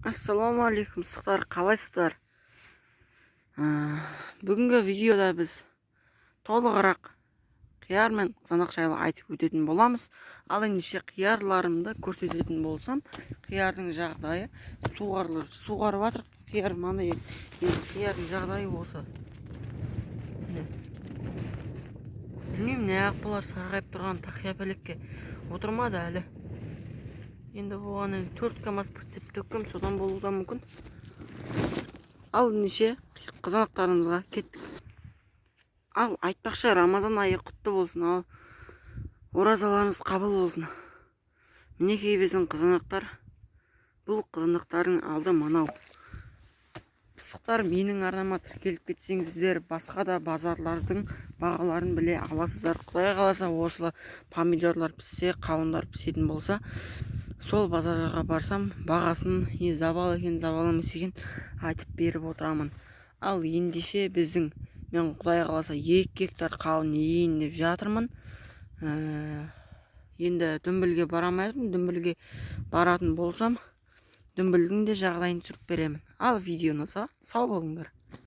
Ассалаумағалейкум, пысықтар, қалайсыздар? Бүгінгі видеода біз толығырақ қияр мен қызанақ жайлы айтып өтетін боламыз. Ал ендеше, қиярларымды көрсететін болсам, қиярдың жағдайы суғарылы, суғарып жатыр қияр мынандай. Енді қиярдың жағдайы осы. Міне, білмеймін, неғып бұлар сарғайып тұрған, тақия пәлекке отырмады әлі. Енді бұған енді 4 КамАЗ прицеп төккем, содан болуы да мүмкін. Ал ендеше, қызанақтарымызға кеттік. Ал айтпақшы, Рамазан айы құтты болсын, ал оразаларыңыз қабыл болсын. Мінекей, біздің қызанақтар. Бұл қызанақтардың алды мынау. Пысықтар, менің арнама тіркеліп кетсеңіздер, басқа да базарлардың бағаларын біле аласыздар. Құдай қаласа, осы помидорлар піссе, қауындар пісетін болса, сол базарға барсам, бағасын не завал екен, завал емес екен, айтып беріп отырамын. Ал ендеше, біздің мен, құдай қаласа, 2 гектар қауын егейін деп жатырмын. Енді Дүмбілге бара алмай жатырмын. Дүмбілге баратын болсам, Дүмбілдің де жағдайын түсіріп беремін. Ал видео ұнаса, сау болыңдар.